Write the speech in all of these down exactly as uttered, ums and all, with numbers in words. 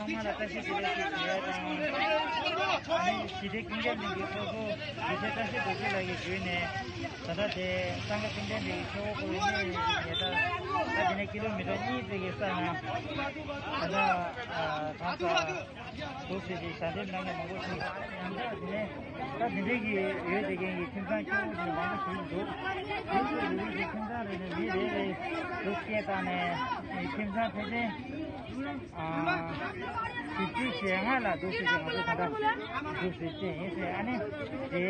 ཚང་མ་ལ་བཀྲ་ཤིས་བདེ་ལེགས་ཞུ་ཞུ་ཡ་དང་། ཨ་ནི་ཞི་བདེ་ཀུན་ཁྱབ་གླིང་གི་ཚོགས་གཙོ་དགེ་བཤེས་བཀྲ་ཤིས་རྡོ་རྗེ་ལགས་ཀྱི་བརྒྱུད་ནས། ད་ལྟ་དེ་སངས་རྒྱས་བཅོམ་ལྡན་འདས་ཀྱི་ཆོས་འཁོར་བསྐོར་བའི་གནས་ཡིན་པའི་ཉེ་ད། ད་དེ་ནས་ཀི་ལོ་མི་ཊར་གཉིས་ཙམ་གྱི་ས་ན། ད་ལྟ་ཨ་གང་ས་འདུག་ཟེར་ཅིག་ཞལ་འདེབས་གནང་མཁན་མང་པོ་ཞིག་ཡང་ད་དེ་ནས་ད་དེ་འདྲའི་གི་ཡོད་དེ་གའི་ཁྱིམ་ཚང་སྐྱོ་བོ་ཞིག་མང་པོ་ཞིག་འདུག་དེ་ཚོ་ཡོད་དེ་ཁྱིམ་ཚང་རེ་ནས་མི་རེ་རེ་ལུགས་སྐད་བཏང་ནས་ཁྱིམ་ཚང་ཕལ་ཆེར་ཨ་བཞི་བཅུ་ཞེ་ལྔ་ལ་འདུག་ཟེར་གྱི་ང་ཚོ་ད་ལྟ་འདུག་ཟེར་ཅེས་ཡིན་ཟེར། ཨ་ནི་དེ་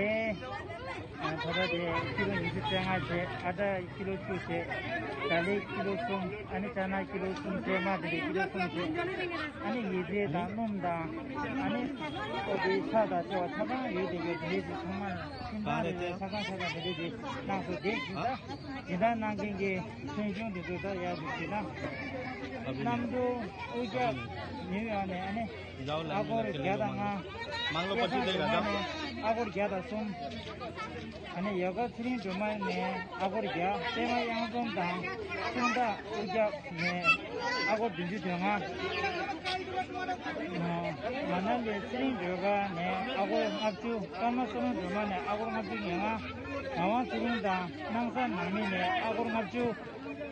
ཨ་ད་ལྟ་དེ་ཀི་ལོ་ཉི་ཤུ་རྩ་ལྔ་བྱས། ཨ་ད་ཀི་ལོ་བཅུ་བྱས། ད་ལོའི་ཀི་ལོ་གསུམ། ཨ་ནི་ཅ་ན་ཀི་ལོ་གསུམ་བྱས། མར་དེ་འདྲའི་ཀི་ལོ་གསུམ་བྱས། ཨ་ནི་ཡི་ཙི་དང་སྣུམ་དང་། ཨ་ནི་ཨོ་དེའི་ཚྭ་དང་བཅས་པ་ཆ་ཚང་ཡོད་དེ་གའི་དེ་འདྲའི་དེ་ཚང་མ་ཁྱིམ་ཚང་རེ་རེ་ཆ་ཚང་ཆ་ཚང་དེ་འདྲའི་དེ་གནང་སོང་། དེ་སྦྱིན་བདག་སྦྱིན་བདག་གནང་མཁན་གྱི་ཆོས་སྐྱོང་དེ་ཚོ་ད་ཡར་དུ་ཕྱིན་ན། གནམ་གྲུ་དབུ་རྒྱབ་ནིའུ་ཡོག་ནས། ཨ་ནི་ཨ་སྒོར་བརྒྱ་དང་ལྔ། སྐལ་བཟང་སྒྲོལ་མ་ནས་ཨ་སྒོར་བརྒྱ་དང་གསུམ། ཨ་ནི་ཡོ་ག་ཚེ་རིང་སྒྲོལ་མ་ནས་ཨ་སྒོར་བརྒྱ། པད་མ་གཡང་འཛོམས་དང་གསུང་སྟག་དབུ་རྒྱབ་ནས་ཨ་སྒོར་བདུན་ཅུ་དོན་ལྔ། མ་ན་ལི་ཚེ་རིང་སྒྲོལ་དཀར་ནས་ཨ་སྒོར་ལྔ་བཅུ། ཀརྨ་བསོད་ནམས་སྒྲོལ་མ་ནས་ཨ་སྒོར་ལྔ་བཅུ་ཉེར་ལྔ། ངག་དབང་ཚེ་རིང་དང་སྣང་ས་ནང་མི་ནས་ཨ་སྒོར་ལྔ་བཅུ།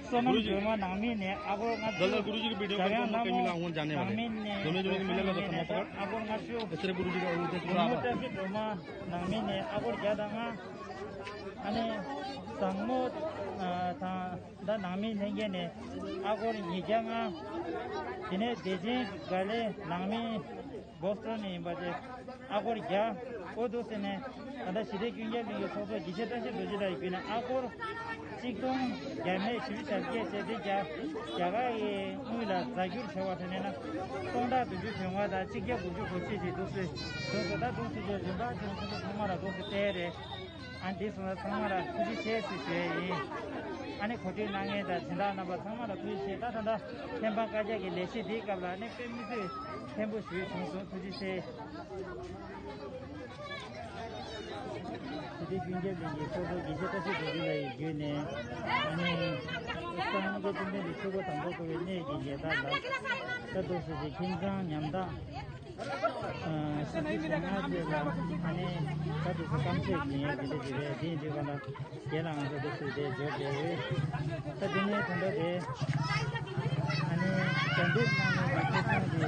བསོད་ནམས་སྒྲོལ་མ་ནང་མི་ནས་ཨ་སྒོར་ལྔ་བཅུ། འཇམ་དབྱངས་ལྷ་མོ་ནང་མི་ནས་ཨ་སྒོར་ལྔ་བཅུ། ནུབ་མོ་བཀྲ་ཤིས་སྒྲོལ་མ་ནང་མི་ནས་ཨ་སྒོར་བརྒྱ་དང་ལྔ། ཨ་ནི་བཟང་མོ་དང་ད་ནང་མི་ལྷན་རྒྱས་ནས་ཨ་སྒོར་ཉིས་བརྒྱ་ལྔ། དེ་ནས་བདེ་ཆེན་དགའ་ལེ་ནང་མི་བོ་སི་ཊོན་ནས་ཡིན་པ་དེ་ཨ་སྒོར་བརྒྱ། འོ་འདུག་ཟེར་ནས་ད་ལྟ་ཞི་བདེ་ཀུན་ཁྱབ་གླིང་གི་ཚོགས་གཙོ་དགེ་བཤེས་བཀྲ་ཤིས་རྡོ་རྗེ་ལགས་ཀྱིས་བརྒྱུད་ནས་ཨ་སྒོར་གཅིག་སྟོང་བརྒྱ་མེད་བཞི་བཅུ་ཞེ་བརྒྱད་བྱས་ཏེ། རྒྱ་རྒྱ་གར་གྱི་དངུལ་ལ་བརྡ་བསྒྱུར་བྱས་པ་དེ་ནས་ན་སྟོང་ཕྲག་བདུན་ཅུ་དོན་ལྔ་དང་ཆིག་བརྒྱ་དགུ་བཅུ་གོ་གཅིག་ཅིག་འདུག་ཟེར། འདུག་ཟེར། ད་འདུག་ཟེར་གྱི་རིན་པ་ཅུང་ཟད་ཚང་མ་ལ་འདུག་ཟེར་སྟེར་རེད། ཨ་འདི་སོང་ཙང་ཚང་མ་ལ་ཐུགས་རྗེ་ཆེ་ཟེར་ཞུ་ཡས་ཡིན། ཨ་ནི་གོ་སྒྲིག་གནང་མཁན་དང་སྦྱིན་བདག་རྣམ་པ་ཚང་མ་ལ་ཐུགས་རྗེ་ཆེ། ད་ད་ལྟ་ཐེམ་སྤང་བཀའ་རྒྱ་གི་ལས་གཞི་འདིའི་སྐབས་ལ་ཨ་ནི་དཔེ་མི་སྲིད་ཕན་པོ་ཞིག་བྱུང་སོང་། ཐུགས་རྗེ་ཆེ། ཞི་བདེ་ཀུན་ཁྱབ་གླིང་གི་ཚོགས་གཙོ་དགེ་བཤེས་བཀྲ་ཤིས་རྡོ་རྗེ་ལགས་ཀྱི་བརྒྱུད་ནས། ཨ་ནི་སངས་རྒྱས་བཅོམ་ལྡན་འདས་ཆོས་འཁོར་དང་པོ་བསྐོར་བའི་གནས་ཀྱི་ཉེ་འདབས་ལ་ད་འདུག་ཟེར་གྱི་ཁྱིམ་ཚང་ཉམ་ཐག་ཨ་བཞི་བཅུ་ཞེ་ལྔ་བཅས་ལ་ཨ་ནི་ད་འདུག་ཟེར་གཏམ་བཤད་བྱེད་ཡས་དེ་འདྲ་ཞིག་རེད། དེ་ཡིན་དུས་ག་ལ་རྒན་ལགས་ང་ཚོ་འདུག་ཟེར་དེ་འབྱོར་བསྡད་ཡོད། ད་དེ་ནས་ད་ལྟ་དེ་ཨ་ནི་ཞལ་འདེབས་གནང་མཁན་གྱི་སྐལ་བཟང་གི་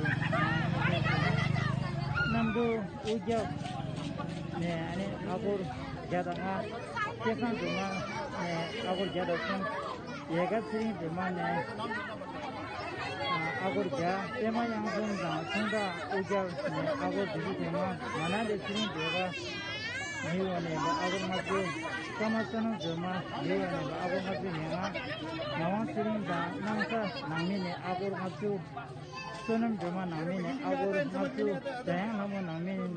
གནམ་གྲུ་དབུ་རྒྱབ་ནས་ཨ་ནི་ཨ་སྒོར་བརྒྱ་དང་ལྔ། སྐལ་བཟང་སྒྲོལ་མ་ནས་ཨ་སྒོར་བརྒྱ་དང་གསུམ། ཡལ་ག་ཚེ་རིང་སྒྲོལ་མ་ནས་ཨ་སྒོར་བརྒྱ། པད་མ་གཡང་འཛོམས་དང་གསུང་སྟག་དབུ་རྒྱབ་ནས་ཨ་སྒོར་བདུན་ཅུ་དོན་ལྔ། མ་ན་ལི་ཚེ་རིང་སྒྲོལ་དཀར་ནིའུ་ཡོག་ནས་ཨ་སྒོར་ལྔ་བཅུ། ཀརྨ་བསོད་ནམས་སྒྲོལ་མ་ནིའུ་ཡོག་ནས་ཨ་སྒོར་ལྔ་བཅུ་ཉེར་ལྔ། ངག་དབང་ཚེ་རིང་དང་སྣང་ས་ནང་མི་ནས་ཨ་སྒོར་ལྔ་བཅུ། བསོད་ནམས་སྒྲོལ་མ་ནང་མི་ནས་ཨ་སྒོར་ལྔ་བཅུ། འཇམ་དབྱངས་ལྷ་མོ་ནང་མི་ནས་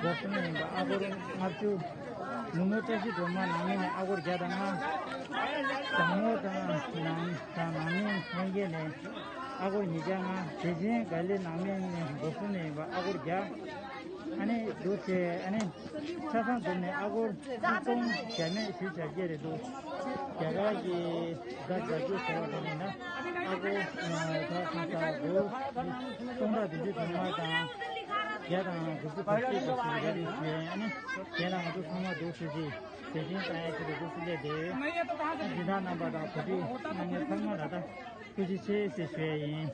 འབོར་གསུམ་ཡིན་པ་ཨ་སྒོར་ལྔ་བཅུ། ནུབ་མོ་བཀྲ་ཤིས་སྒྲོལ་མ་ནང་མི་ནས་ཨ་སྒོར་བརྒྱ་དང་ལྔ། བཟང་མོ་དང་ནང་དང་ནང་མི་ལྷན་རྒྱས་ནས་ཨ་སྒོར་ཉིས་བརྒྱ་ལྔ། བདེ་ཆེན་དགའ་ལེ་ནང་མི་ནས་འབོར་གསུམ་ནས་ཡིན་པ་ཨ་སྒོར་བརྒྱ། ཨ་ནི་འདུག་ཟེར། ཨ་ནི་ཆ་ཚང་བསྡོམས་ནས་ཨ་སྒོར་གཅིག་སྟོང་བརྒྱ་མེད་བཞི་བཅུ་ཞེ་བརྒྱད་རེད་འདུག་རྒྱ་གར་གྱི་ཟླ་བརྒྱད་ཅུ་ཟེར་བ་དེ་ནས་ན་ཨ་སྒོར་ད་གང་ཟག་སྒོར་སྟོང་ཕྲག་བདུན་ཅུ་དོན་ལྔ་དང་བརྒྱ་དང་དགུ་བཅུ་གོ་གཅིག་ཙམ་ཞིག་རེད་ཞུ་ཡས། ཨ་ནི་དེ་ལ་ང་ཚོ་ཚང་མ་འདུག་ཟེར་གྱི་དེ་བཞིན་བཏང་ཡས་ཆེད་དུ་འདུག་སེ་སླེབས་ཏེ། སྦྱིན་བདག་རྣམ་པ་དང་གོ་སྒྲིག་གནང་མཁན་ཚང་མ་ལ་ད་ཐུགས་རྗེ་ཆེ་ཟེར་ཞུ་ཡས་ཡིན།